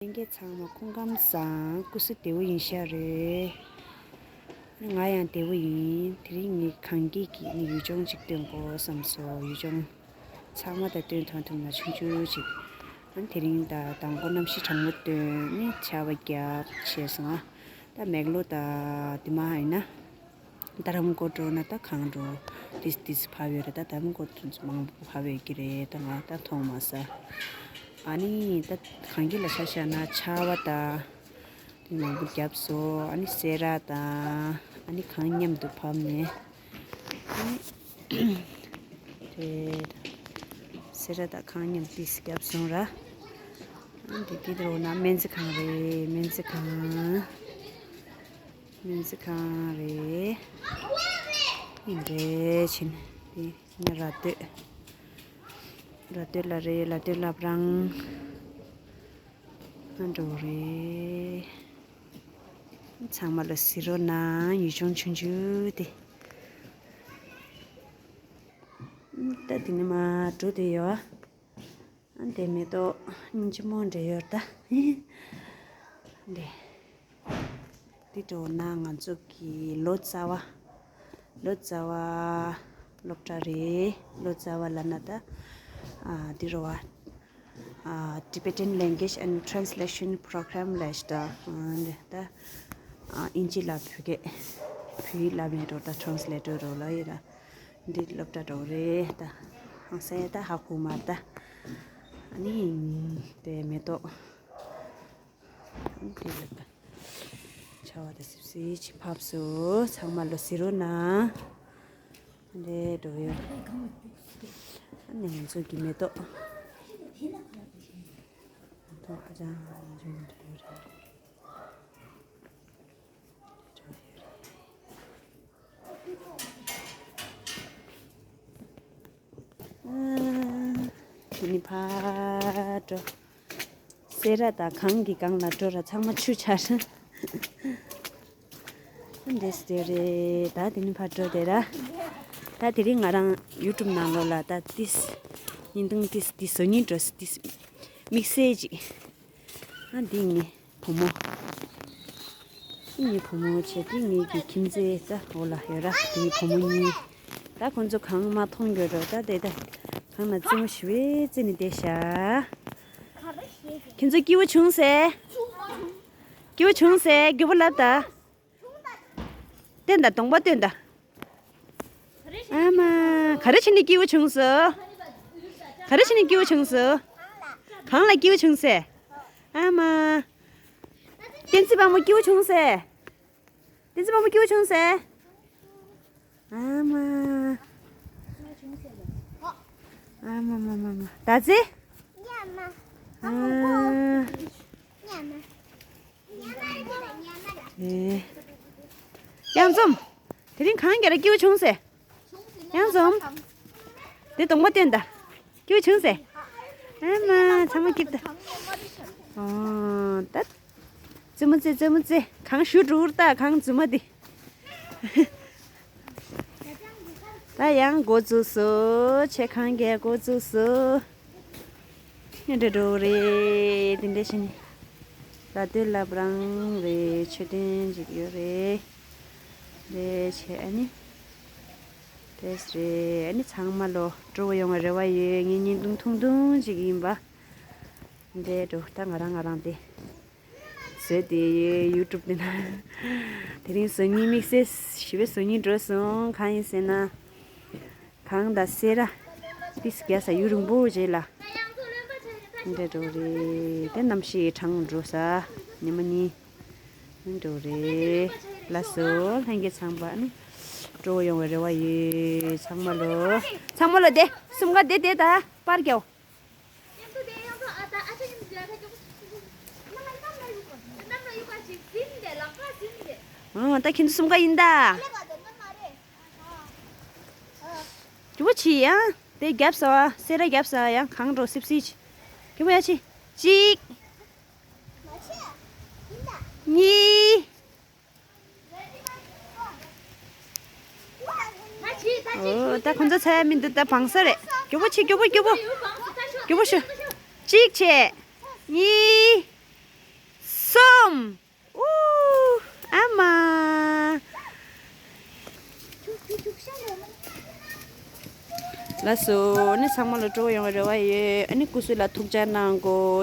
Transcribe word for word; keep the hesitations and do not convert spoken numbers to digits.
ལྷན་རྒྱས་ཚང་མ་སྐུ་ཁམས་བཟང་། སྐུ་གཟུགས་བདེ་པོ་ཡིན་ཤག་རེད། ང་ཡང་བདེ་པོ་ཡིན། དེ་རིང་ངས་གངས་སྐྱིད་ཀྱི་ནི་ཡུལ་ལྗོངས་ཅིག་སྟོན་དགོས་བསམ་སོང་། ཡུལ་ལྗོངས་ཚང་མ་ད་སྟོན་ཐུབ་ཐུབ་ན་ཆུང་ཆུང་ཅིག་ཨ་དེ་རིང་ད་དང་པོ་གནམ་གཤིས་གྲང་མོ་སྟོན་ནི་ཆར་པ་བརྒྱབ་བྱས་སོང་ང་། ད་མེག་ལོ་ད་དེ་མ་ཡིན་ན། རྡ་རམ་ཀོ་འགྲོ་ན་ད་གངས་འགྲོ། ཏིས་ཏིས་བབས་ཡོད་རེད། ད་རྡ་རམ་ཀོ་མང་པོ་བབས་ཡོད་ཀྱི་རེད། ད་ང་ད་མཐོང་མ་ས། ཨ་ནི་ད་གངས་སྐྱིད་ལ་ཆ་བཞག་ན་ཆར་པ་ད་མང་པོ་བརྒྱབ་སོང་། ཨ་ནི་སེ་ར་ད་ཨ་ནི་གངས་མཉམ་དུ་བབས་ནས། ཨ་ནི་དེ་ད་སེ་ར་ད་གངས་མཉམ་ཏིས་བརྒྱབ་སོང་ར། ཨ་འདི་དེ་འགྲོ་ན་སྨན་རྩིས་ཁང་རེད། སྨན་རྩིས་ཁང་། སྨན་རྩིས་ཁང་རེད། ཡིན་རེད་ཕྱིན། དེ་ནི་ར་སྟོད། ར་སྟོད་ལ་རེད། ར་སྟོད་བླ་བྲང་ང་འགྲོ་རེད། ཚང་མ་ལ་གཟིགས་རོགས་གནང་། ཡུལ་ལྗོངས་ཆུང་ཆུང་དེ། ད་དེ་ནི་མ་འགྲོ་དེ་ཡོད། ཨ་འདི་མེ་ཏོག་སྙིང་རྗེ་མོ་འདྲ་ཡོད་ད། འདི། འདི་འགྲོ་ན་ང་ཚོ་གི་ལོ་ཙཱ་བ། ལོ་ཙཱ་བ་སློབ་གྲྭ་རེད། ལོ་ཙཱ་བ་ལབ་ན་ད། ཨ་འདི་རོ་བ། ཨ་Tibetan Language and Translation Program ལབ་ཞིག་ད། ཨ་འདི་ད། ཨ་ཨིན་ཇི་ལ་བོད་སྐད། བོད་ཡིག་ལ་མེད་འགྲོ་ད། ཊེ་རན་སི་ལེ་ཊར་རོ་ལ་ཡིན་ར། འདི་སློབ་གྲྭ་འགྲོ་རེད་ད། ཧང་སང་ད་ཧ་གོ་མ་ད། ཨ་ནི་དེ་མེ་ཏོག་འདི་ལ་ཆར་པ་ད་སིབ་སིབ་ཅིག་བབས་སོང་། ཚང་མ་ལོ་གཟིགས་རོགས་གནང་། འདི་འགྲོ་ཡོད། ཨ་ནི་ང་ཚོ་གི་མེ་ཏོག་མེ་ཏོག་ཧ་ཅང་ཡག་པོ་འགྲོ་ཡོད་རེད། དེ་ནི་ཕར་འགྲོ། སེ་ར་དང་གངས་ཀྱི་སྒང་ལ་འགྲོ་ར། ཚང་མ་ཆུ་ཆར། འདྲེས་དེ་རེད་ད། དེ་ནི་ཕར་འགྲོ་དེ་ར། ད་དེ་རིང་ང་རང་ཡུ་ཊུབ་ནང་ལོགས་ལ་ད་ཏིས་བརྙན་ཐུང་ཏིས་ཏིས་བཟོ་སྙིང་འདོད་སོང་། ཏིས་དམིགས་བསལ་ཅིག་ཨ་འདི་ངའི་བུ་མོ། འདི་ངའི་བུ་མོ་བྱས། འདི་ངའི་གི་ཁྱིམ་མཚེས་ད་འོ་ལ་ཡོད་ར། འདི་ངའི་བུ་མོ་གཉིས། ད་ཁོང་ཚོ་གང་མ་མཐོང་གི་རོ། ད་དེ་ད་གང་ན་རྩེད་མོ་ཞི་བའི་རྩེ་ནས་བསྡད་ཤག་ཁྱེད་ཚོ་སྐྱིད་པོ་བྱུང་ཟེ། སྐྱིད་པོ་བྱུང་ཟེ། སྐྱིད་པོ་ལབ་ད། སྟོན་ད། གདོང་པ་སྟོན་ད། ཨ་མ། ག་རེ་བྱས་ནས་སྐྱིད་པོ་བྱུང་སོང་། ག་རེ་བྱས་ནས་སྐྱིད་པོ་བྱུང་སོང་། གང་ལ་སྐྱིད་པོ་བྱུང་སོང་། ཨ་མ། བསྟན་འཛིན་དཔལ་མོ་སྐྱིད་པོ་བྱུང་སོང་། བསྟན་འཛིན་དཔལ་མོ་སྐྱིད་པོ་བྱུང་སོང་། ཨ་མ། ཨ་མ་མ་མ་མ། ད་ཙི། ཨ། ཨེ། གཡང་འཛོམས། དེ་རིང་གངས་རྒྱ་ར་སྐྱིད་པོ་བྱུང་ཟེ། གཡང་འཛོམས། དེ་གདོང་པ་སྟོན་ད། སྐྱིད་པོ་བྱུང་ཟེ། ཨ་མ། ཚང་མ་སྐྱིད་ད། ཨོ་ད། རྩེད་མོ་རྩེ། རྩེད་མོ་རྩེ། གངས་ཞུ་འགྲོ་ད། གངས་རྫུན་མ་དེ། ད་ཡང་འགོ་བཙུགས་སོང་། ཆེ་གངས་རྒྱ་འགོ་བཙུགས་སོང་། ངས་འདྲ་འགྲོ་རེད། དེ་འདྲ་བྱས་ནས་ར་སྟོད་བླ་བྲང་རེད། མཆོད་རྟེན་ཅིག་ཡོད་རེད། རེད་བྱས། ཨ་ནི་དེས་རེད། ཨ་ནི་ཚང་མ་ལོ་སྤྲོ་པོ་ཡོང་བའི་རེ་བ་ཡོད། ངའི་བརྙན་ཐུང་ཐུང་ཐུང་ཅིག་ཡིན་པ། འདྲ་འགྲོ། ད་ང་རང་ང་རང་དེ་བཟོས་ཏེ་ཡུ་ཊུབ་དེ་ན། དེ་རིང་བཟོ་སྙིང་། དམིགས་བསལ་ཞི་བའི་བཟོ་སྙིང་འདོད་སོང་། གང་ཡིན་ཟེར་ན། གངས་དང་སེ་ར་ཏིས་རྒྱ་ས་ཡུན་རིང་པོ་རྗེས་ལ་འདྲ་འགྲོ་རེད། དེ་གནམ་གཤིས་གྲང་འགྲོ་ས། ཉི་མ་གཉིས་འགྲོ་རེད། ལགས་སོ། ལྷན་རྒྱས་ཚང་མ་ནི་སྤྲོ་པོ་ཡོང་བའི་རེ་བ་ཡོད། ཚང་མ་ལོ། ཚང་མ་ལོ་དེ་གསུམ་ཀ་དེ་དེ་ད་པར་རྒྱག་ཨང་། ད་ཁྱེད་ཚོ་གསུམ་ཀ་ཡིན་ད། སྐྱིད་པོ་བྱེད་ཡང་། དེ་རྒྱབ་ས་བ། སེ་ར་རྒྱབ་ས་ཡང་གངས་འགྲོ་སིབ་སིབ་བྱེད། སྐྱིད་པོ་ཡ་བྱེད། གཅིག་གཉིས། ཨོ། ད་ཁོང་ཚོ་ཚ་ཡ་མི་འདུག་ད་བང་ས་རེད། མགྱོགས་པོ་བྱེད། མགྱོགས་པོ། མགྱོགས་པོ། མགྱོགས་པོ་ཤོག་གཅིག་བྱེད། གཉིས། ལགས་སོ། ཨ་ནི་ཚང་མ་ལ་སྤྲོ་བོ་ཡོང་བའི་རེ་བ་ཡོད། ཨ་ནི་སྐུ་གཟུགས་ལ་ཐུགས་ཅག་གནང་དགོས།